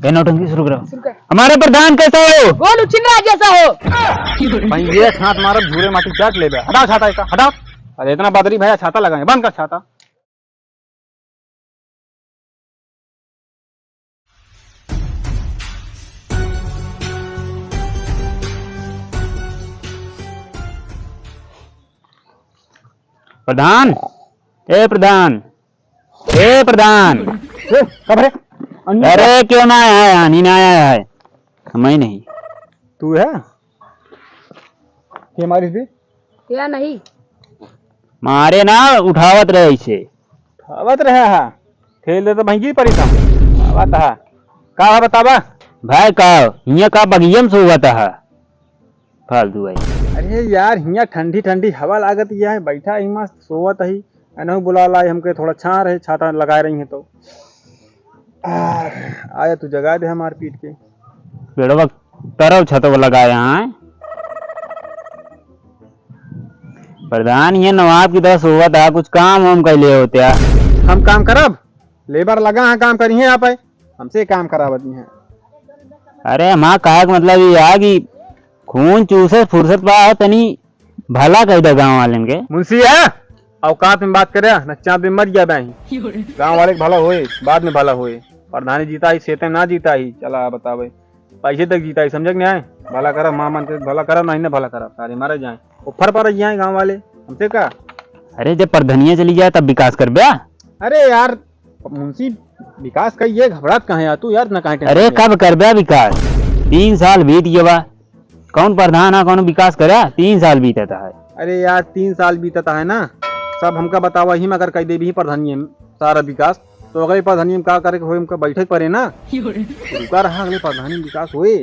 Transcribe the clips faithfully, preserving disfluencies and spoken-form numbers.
ये नौटंकी शुरू करो। शुरू कर। हमारे प्रधान कैसा हो? गोलू चिन्हरा जैसा हो। भाई, ये हाथ मारब, धूरे माटी चाट लेबे। हटाओ छाता इसका, हटाओ। अरे, इतना बदरी भैया, छाता लगाए, बंद कर छाता। प्रधान, ए प्रधान, ए प्रधान। ए, कब रे? अन्य अरे, क्यों ना आया है? आनी ना आया है, समय नहीं। तू है? के मारिस बे? या नहीं। मारे ना, उठावत रहे इसे। उठावत रहे हा। खेल दे तो भैंगी परी था। उठावत हा। का हा बतावा? भाई का, हियाँ का बगिया में सोवत हा। फालतू भाई। अरे यार, हियाँ ठंडी ठंडी हवा लागत या है, बैठा ही मस्त सोवत ही। एनहु बुला लाई हमके, थोड़ा छाँह रहे, छाता लगाए रही है तो। आह, आया तू जगा दे हमार पीट के। बेड़वा तरफ छतवा लगाए हैं। प्रधान, ये नवाब की तरह सोवत है, कुछ काम वाम कैले होते हैं? हम काम करब? लेबर लगा है, काम करिहे आप है, हमसे काम करावत ही हैं। अरे, हमार कहे के मतलब ये है कि खून चूसे फुर्सत पा हो, तनी भला कह दे गाँव वालन के। मुंशी है, औकात में बात करे, न चाँद में मर गया बाही। गाँव वाले के भला होए, बाद में भला होए। प्रधानी जीता ही, सेते ना जीता ही, चला बतावे। पैसे तक जीता ही, समझे कि नहीं आए? भला करा, माँ मन के भला करा, नहीं ना भला करा, सारे मारे जाए। ऊपर पर जाए गाँव वाले, हमसे का? अरे, जब प्रधानिया चली जाए, तब विकास करबे? अरे यार, मुंशी, विकास का ये घबरात कहाँ है यार? तू यार, इतना काहे tension अरे, लेत? कब करबे विकास? तीन साल बीत गया बा, कौन प्रधान है, कौन विकास करे? तीन साल बीतत है। अरे यार, तीन साल बीतत है ना, सब हमका बतावा ही, मगर कह देबी ही प्रधानिये में सारा विकास, तो अगले प्रधानिये में का करे के होए, हमका बैठे के पड़े ना। रुका रहा, अगले प्रधानी में विकास होए।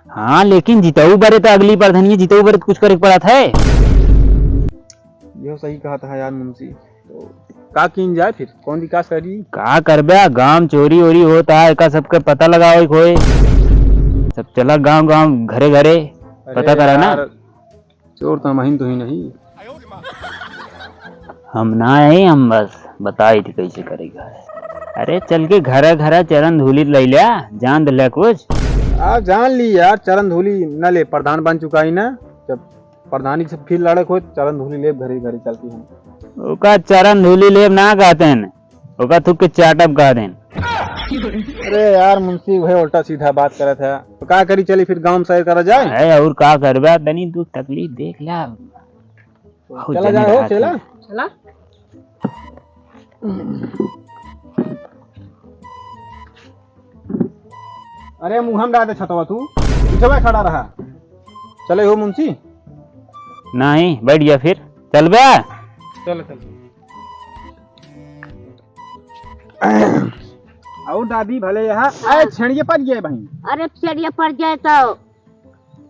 हाँ, लेकिन जितऊ बरे तो अगली प्रधानिये, जितऊ बरे तो कुछ करे के पड़त है। यह सही कहत है यार मुंशी। तो का कीन जाए फिर? कौन विकास करी? का करबे? गांव चोरी ओरी होत है, एका सबके पता लगावे के होए। सब चला गांव गांव, घरे घरे अरे पता करा ना। यार, चोर तो हम ही तो ही नहीं। हम ना है, हम बस बताई थी कैसे करेगा। अरे चल के घरा घरा चरण धूली ले लिया, जान दिला कुछ। आ जान ली यार, चरण धूली न ले, प्रधान बन चुका ही ना। जब प्रधानी से फिर लड़क होए, चरण धूली लेब घरे घरे चल के हम। ओका चरण धूली लेब ना कहतेन, ओका थूक के चाटब कहतेन। अरे यार मुंशी, वह उल्टा सीधा बात करत है, तो का करी, चली फिर गांव में सैर करा जाए। अरे और का करबा, तनी दुख तकलीफ देख ला। बहुत चला जने जाए हो, रहत चला। हैं। चला। अरे मुँह में डाल दे छतवा तू, पीछे खड़ा रहा। चले हो मुंशी? नहीं, बैठ गया फिर। चल बे। चल, चल। और दादी भले यहाँ, अरे छेड़िए पड़ गए भाई। अरे छेड़िए पड़ जाए तो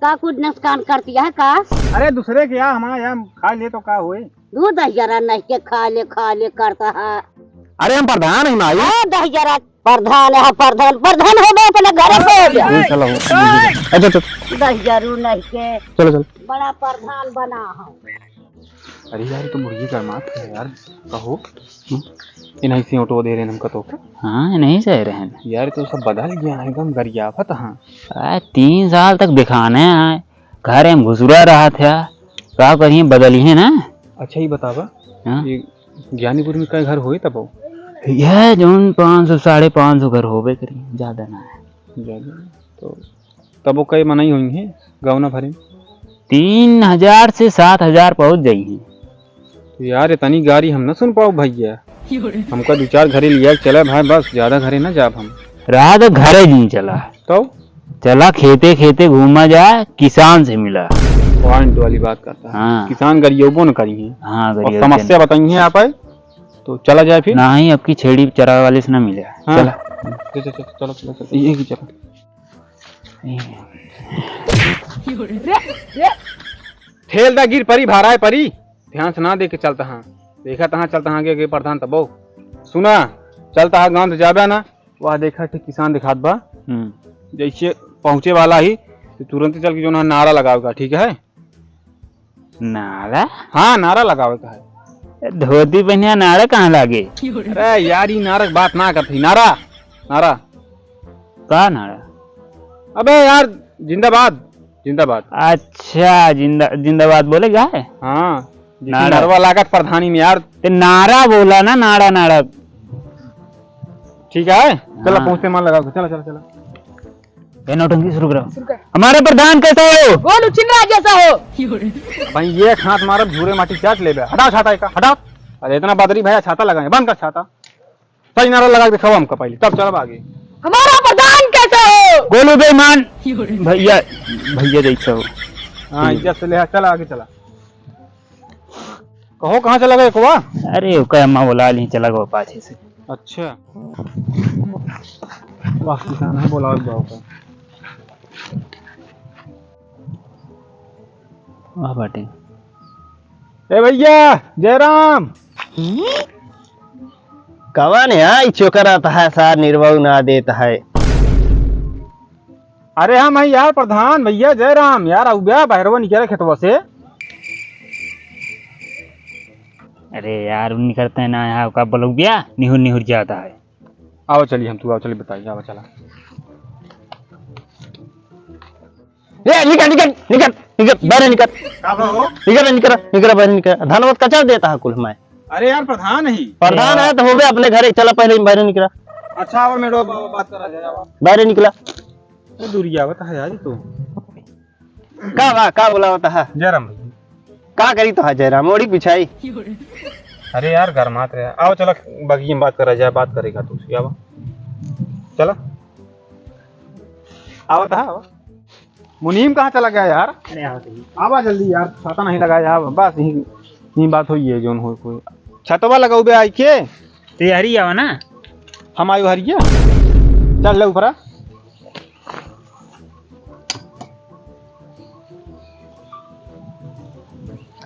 का कुछ नुकसान करती है का? अरे दूसरे के यहाँ, हमारे यहाँ खा ले तो का होए? दू दहिजरा नहीं के खा ले, खा ले करता है। अरे हम प्रधान ही माई। हाँ, दहिजरा प्रधान है, प्रधान, प्रधान हो गए अपने घर पे हो गया। ये चलो, अच्छा, अच्छा। दहिजरू नहीं के चलो, चलो। बड़ा प्रधान बना हो। अरे यार, ये तो मुर्गी का मात है यार, कहो। हम्म? ये नहीं सी ऑटो दे रहे हैं हमका तो। हाँ, ये नहीं सह रहे हैं। यार, ये तो सब बदल गया है, एकदम गरियाफत, हाँ। आ, तीन साल तक दिखाने आए, घर में घुसुरा रहा था, का करिए, बदलिए ना। अच्छा, ये बतावा, हाँ? ये ज्ञानीपुर में कई घर होए तब हो? यह जौन पाँच सौ, साढ़े पाँच सौ घर होबे करी, ज्यादा ना है। ज्यादा? तो तब वो कई मनई होई हैं गाँव ना भरे में? तीन हजार से सात हजार पहुँच जाई हैं। तो यार, इतनी गारी हम ना सुन पाओ भैया। हमका दो चार घरे लिया के चला भाई, बस ज्यादा घरे ना जाब हम। रात घरे नहीं चला। तो? चला खेते खेते घूमा जाए, किसान से मिला। Point वाली बात करता है। हाँ। किसान गरियबो न करी है। हाँ, और गरियबो समस्या न। बताई है आप आए, तो चला जाए फिर। नहीं, अब की छेड़ी चरावे वाले से ना मिले। हाँ। चला। चल, चल, चल, चलो, चलो, चलो, ये की चलो। ठेल दा गिर परी, भाराए परी। ध्यान से ना देख के चलता हाँ। देखा तहाँ चलता हाँ, आगे, आगे प्रधान तबो। सुना, चलता हाँ गाँव से जाबे ना, वह देखा, ठीक किसान दिखात बा। हम्म। जैसे पहुँचे वाला ही, तो तुरंत चल के जो ना नारा लगावे का, ठीक है? नारा? हाँ, नारा लगावे का है। ए, धोती पहनिया नारा कहाँ लागे? अरे यार, ई नारा के बात ना करत ही, नारा। नारा। का नारा? अबे यार, जिंदाबाद, जिंदाबाद। अच्छा, जिंदा-, जिंदाबाद बोले का है? हाँ, जिसमें नारा। नरवा लागत प्रधानी में यार। ते नारा बोला ना, नारा, नारा। ठीक है, चला हाँ। पहुँचते मन लगा, चला, चला, चला। ये नौटंकी शुरू करो। शुरू कर। हमारे प्रधान कैसे हो? गोलू चिन्हरा जैसा हो। भाई, ये एक हाथ मारब, झूरे माटी चाट लेबे। हटा छाता एका, हटा। अरे, इतना बदरी भैया, छाता लगाए, बंद कर छाता। सही नारा लगा के दिखाओ हमका पहले, तब चलब आगे। हमारा प्रधान कैसा हो? गोलू बेईमान। भैया, भैया जैसा हो। हाँ, इज्जत से ले, चला आगे चला। कहो, कहाँ चला गए कोवा? अरे, ओकर अम्मा बोला ली, चला गो पाछे से। अच्छा। वाह, किसान है, बोला जाओ का। वाह बाटे। ए भैया, जयराम। कवन है? ई चोकर आता है, सार निर्वाह ना देता है। अरे हम हैं यार प्रधान भैया जयराम, यार अउब्या बहरवा निकरा खेतवा से। अरे यार, निकरते ना यहाँ का बोलउब्या, निहुर निहुर जाता है। आओ चलिए हम, तू आओ चलिए बताइए, आओ चला। ए, निकर, निकर, निकर, निकर, बाहर निकर। का बा हो? निकर, निकर, निकर, बाहर निकर। धनवत कचर देता है कुल हमारे। अरे यार, प्रधान ही। प्रधान है तो हो गया अपने घरे, चला पहले ही बाहर निकरा। अच्छा, और मेरे बा-, बात करा जाए, आओ। बाहर निकला। ए, दूरिया आवत है यार, ये तो। का बा, का बोलावत है? जयराम भाई। का करी तो है जयराम, ओढ़ी बिछाई। अरे यार, गरमात रहे। आओ, चला, बगिया में बात करा जाए, बात करेगा तू, आवा। चला। आवत है, आवा। मुनीम कहाँ चला गया यार? अरे, आवत ही। आवा जल्दी यार, छाता नहीं लगाया यार, बस यही, यही बात हुई है, जोन हो कोई। छतवा लगाऊ बे आई के? तैयारी आवा ना। हम आयु हरिया। चल ले ऊपरा।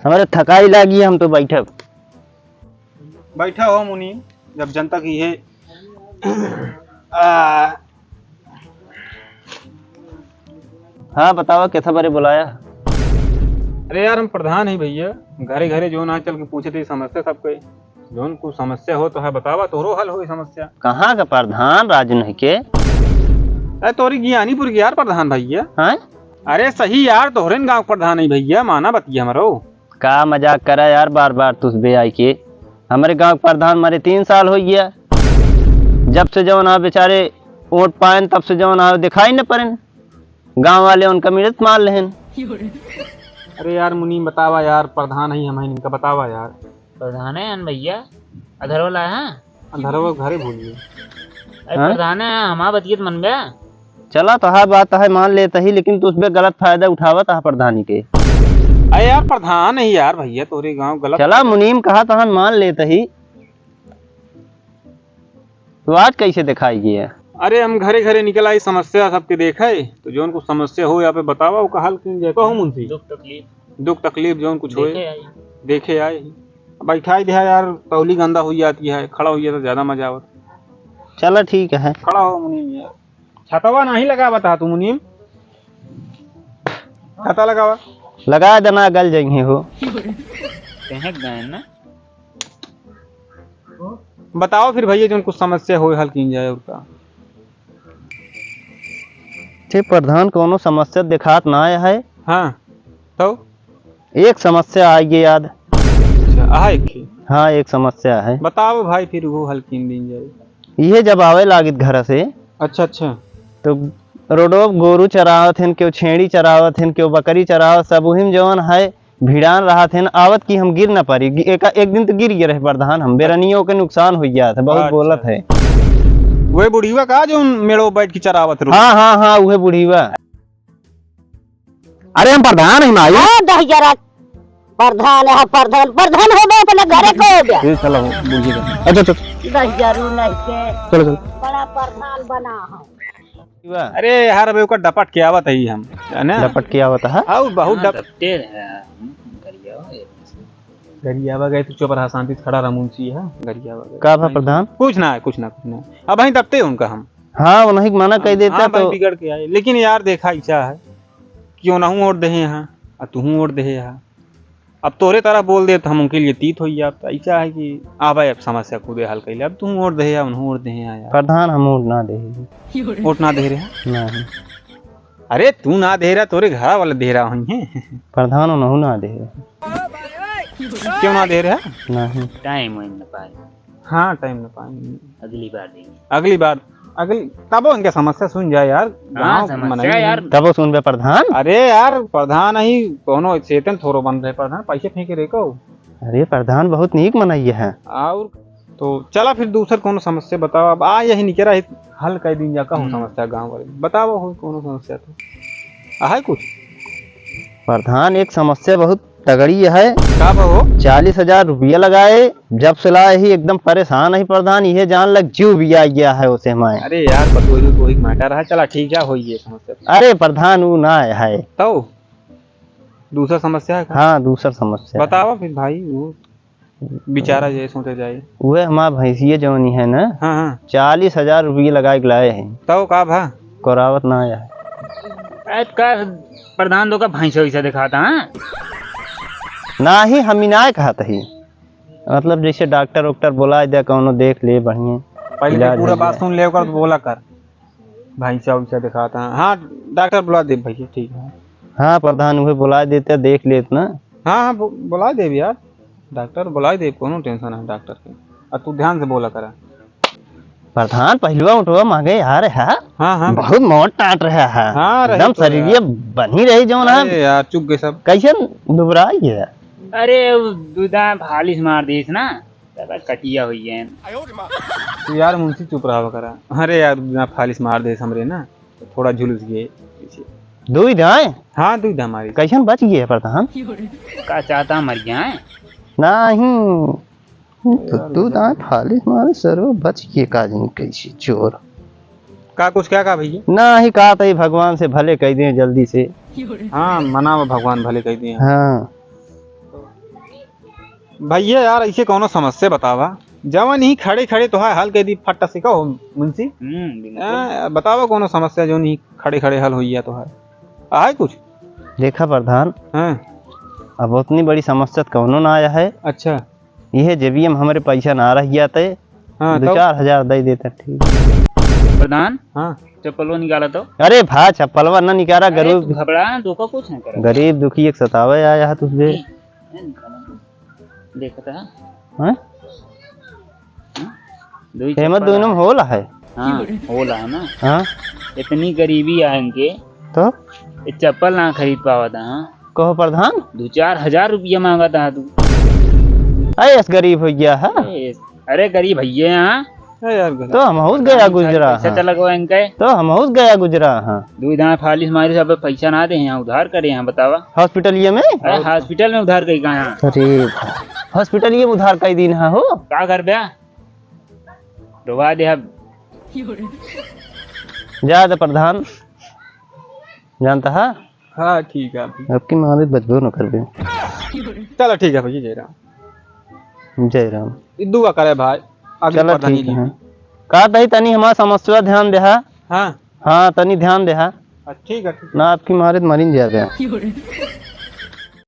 हमारे थकाई लागी, हम तो बैठब। बैठा हो मुनीम, जब जनता की है। आ, हाँ, बतावा, कैसा बारे बुलाया? अरे यार, हम प्रधान ही भैया, घरे घरे जोन आ चल के पूछे थे समस्या सबके। जोन कुछ समस्या हो तो है बतावा, तोहरो हल होई समस्या। कहाँ का प्रधान राजू नहीं के? अरे तोरी ज्ञानीपुर के यार प्रधान भैया। हैं? अरे सही यार, तोहरे न गाँव प्रधान ही भैया, माना बतिया हमरो। का मजाक करा यार, बार बार तुसबे आई के। हमरे गाँव के प्रधान मरे तीन साल होइ गया। जब से जौन आ बेचारे वोट पाएन, तब से जौन आ दिखाई न पड़ेन। गाँव वाले उनका मिलत मार लेहन। अरे यार मुनीम, बतावा यार, प्रधान ही हम हैं, इनका बतावा यार। प्रधान है अन भैया, अधरवा लाया है? अधरवा घरे भूलिए। अरे हाँ? प्रधान है, हमार बतियत मन बे। चला, तोहार बात है मान लेत ही, लेकिन तू उसपे गलत फायदा उठावत है प्रधानी के। अरे यार, प्रधान है यार भैया, तोरे गाँव गलत। चला, मुनीम कहा तहन मान लेत ही। तो आज कैसे दिखाई गया? अरे, हम घरे घरे निकल आई, समस्या सबके देखे, तो जौन कुछ समस्या हो यहाँ पे बतावा, ओका हल कीन जाए। कहो मुंशी। दुख तकलीफ। दुख तकलीफ जौन कुछ होए, देखे आई। देखे आई। बैठाई दिया यार, तौली गंदा हो जाती है, खड़ा हो जाता ज्यादा मजा आवत। चला ठीक है। खड़ा हो मुनीम यार। छतवा नहीं लगावत हा तू मुनीम? छता लगावा। लगा देना, गल जाइए हो। कहे गए ना। बताओ फिर भैया, जौन कुछ समस्या होए हल कीन जाए और का। ठीक, प्रधान कौनो समस्या देखात ना आया है। हाँ, तो? एक समस्या आ गई याद। अच्छा, आ एक ही? हाँ, एक समस्या है। बताओ भाई, फिर वो हल कीन दीन जाए। इहे जब आवे लागित घर से। अच्छा, अच्छा। तो रोडो गोरू चरावत हन, केहू छेड़ी चरावत हन, केहू बकरी चरावत, सब उही में जौन है भिड़ान रहत हन, आवत कि हम गिर न पारी, गि-, एक, एक दिन तो गिर गए रहे प्रधान हम, बेरनियों के नुकसान हो गया था, बहुत अच्छा। बोलत है। वही बुढ़ीवा का जो मेड़ो बैठ के चरावत रहो? हाँ, हाँ, हाँ, वही बुढ़ीवा। अरे हम प्रधान ही माई। हाँ, दहिजरा प्रधान है, प्रधान, प्रधान हो गए अपने घरे को हो गया। ये साला हो, बुढ़ी का। अच्छा, अच्छा। दहिजरू नहीं के। चलो, चलो। बड़ा प्रधान बना है। अरे यार, अबे ओकर डपट के आवत ही हम, है ना? डपट के आवत है? हाँ, बहुत हाँ, डप- डपटे है, हम्म, गरियावा है। गरियावा गए तो चुप रहा, शांति से खड़ा रहा, मुंशी है, गरियावा गए। का भा प्रधान? कुछ ना है, कुछ ना, कुछ ना। अब वहीं डपटे उनका हम। हाँ, उन्हीं के मना कह देता हाँ, तो। भाई बिगड़ के आए, लेकिन यार देखा ऐसा है कि उनहूँ वोट देहे हैं, आ तुहूँ वोट देहे है। अब तोरे तरह बोल दे तो हम उनके लिए तीत होई जाब। तो ऐसा है कि आबे अब समस्या खुदे हल कइले। अब तू वोट दे या उन्हों वोट दे या यार। प्रधान, हम वोट ना दे। वोट ना दे रहे हैं? नहीं। अरे तू ना दे रहा, तोरे घर वाले दे रहा होइहैं। प्रधान, उन्हों ना दे रहे। क्यों ना दे रहा? नहीं। टाइम वाइम ना पाए। हाँ, टाइम ना पाए। अगली बार देंगे। अगली बार, अगली, तबो इनके समस्या सुन जाए यार। हाँ, गाँव समस्या मनई यार। हैं। तबो सुनबे प्रधान। अरे यार, प्रधान ही कोनो चेतन थोड़ो बन रहे प्रधान, पैसे फेंके रहे को। अरे प्रधान बहुत नीक मनई है। और तो चला फिर दूसर कोनो समस्या बताओ। अब आ यही निकरा है, हल कर दीन जा कहूँ हम्म। समस्या गाँव वाले। बताओ हो कोनो समस्या तो। आ है कुछ? प्रधान एक समस्या बहुत तगड़ी है। का बा हो? चालीस हजार रुपया लगाए, जब से लाए ही एकदम परेशान है प्रधान, ये जान लग जीव भी आ गया है उसे हमारे। अरे यार, बतोही कोई मैटर है, चला ठीक है, होई ये समस्या। अरे प्रधान, वो ना है। तो दूसरा समस्या है का? हाँ, दूसरा समस्या है। बतावा फिर भाई, वो बेचारा जे सोचे जाए। उहे हमार भैंसिया जौनी है ना, हाँ, हाँ। चालीस हजार रुपया लगाए के लाए हैं। तो का भा? कोरावत ना आया है। ए, का प्रधान लोग का भैंसा वैसा दिखाता, हाँ? ना ही हम ही ना कहत ही। मतलब जैसे डॉक्टर वॉक्टर बोला दे, कौनो देख ले बढ़िया। पहले इलाज पूरा हो बात जाए। सुन ले, ओकर बोला कर। भैंसा वैसा दिखाता है। हाँ, डॉक्टर बुला दे भैया, ठीक है। हाँ, प्रधान उहे बुला देते, देख लेत ना। हाँ, हाँ, बु-, बुला दे यार। डॉक्टर बुला दे, कोनो टेंशन है डॉक्टर के। आ तू ध्यान से बोला करा। प्रधान, पहिलवा उठवा मांगे यार है। हाँ, हाँ। बहुत मोट टाट रहा है। हाँ, रही एकदम तो शरीर यार। ये बनी रही जौन है। अरे यार, चुप गए सब। कैसे दुबराई है? अरे, वो दूधा फालिश मार दीस ना। दादा कटिया हुई है। तू यार मुंशी चुप रहा करा। अरे यार, ना फालिश मार दे हमरे ना, तो थोड़ा झुलस गए पीछे। दुई दाएं? हाँ, दुई दाएं मारी। कैसन बच गए है प्रधान? का चाहता मर गया है? नहीं, तो यार, दू दाएं फालिश मारे सरो बच गए का जानी कैसे चोर। का कुछ क्या कहा भैया? ना ही कहा था भगवान से भले कह दे जल्दी से। हाँ, मनावा भगवान भले कह दे। हाँ। भैया यार, ऐसे कौनो समस्या बतावा, जवन ही खड़े खड़े तोहार हल कर दी फट्टा से, कहो मुंशी। हम्म, बिल्कुल। हाँ, बतावा कौनो समस्या जवन ही खड़े खड़े हल होइया तोहार। आहे कुछ? देखा प्रधान, हाँ। अब उतनी बड़ी समस्या तो कौनो ना आया है। अच्छा। यह जेबिया में हमरे पैसा ना रह गया ते, हाँ, दो तो? चार हजार दे देता, ठीक। प्रधान, हाँ। चप्पलो निकाला तो। अरे भा, चप्पलवा ना निकाला, अरे, गरीब तू घबरा, धोखा कुछ ना करे। गरीब दुखी एक सतावे आया है तुझे। नहीं, नहीं निकाला। देखता है। हाँ? हाँ? दो ही एमे चप्पल दोनों में है। होला है। हाँ, होला है ना। हाँ? इतनी गरीबी है इनके। तो? ये चप्पल ना खरीद पावा था, हाँ? कहो प्रधान? दो चार हजार रुपया मांगा था तू। अरे, इस गरीब हो गया है। अरे, अरे गरीब भैया, हाँ। ए यार, गलत। तो हमहूँ गया गुजरा, पैसा हाँ। चला गवा इनके। तो हमहूँ गया गुजरा, हाँ। दो दाएं फालिश मारी, सब पैसा ना दे, यहाँ उधार करे, यहाँ बतावा। हॉस्पिटलिये में? अरे, हॉस्पिटल में उधार करी कहाँ? अरे, हॉस्पिटलिये में उधार करी दीन, हाँ हो। का कर बे? रोवा दे अब। जा दे प्रधान, जानता है? हाँ, ठीक है अभी। अब की मारे बचबो न करबे। चलो ठीक है भैया, जय राम। जय राम। ई दुआ करे भाई, आगे चलो प्रधानी ठीक है। जी। का तही तनी हमार समस्या ध्यान देहा। हाँ। हाँ, तनी ध्यान देहा। हाँ, ठीक है, ठीक है। ना अब की मारे तो मरिन जाबे।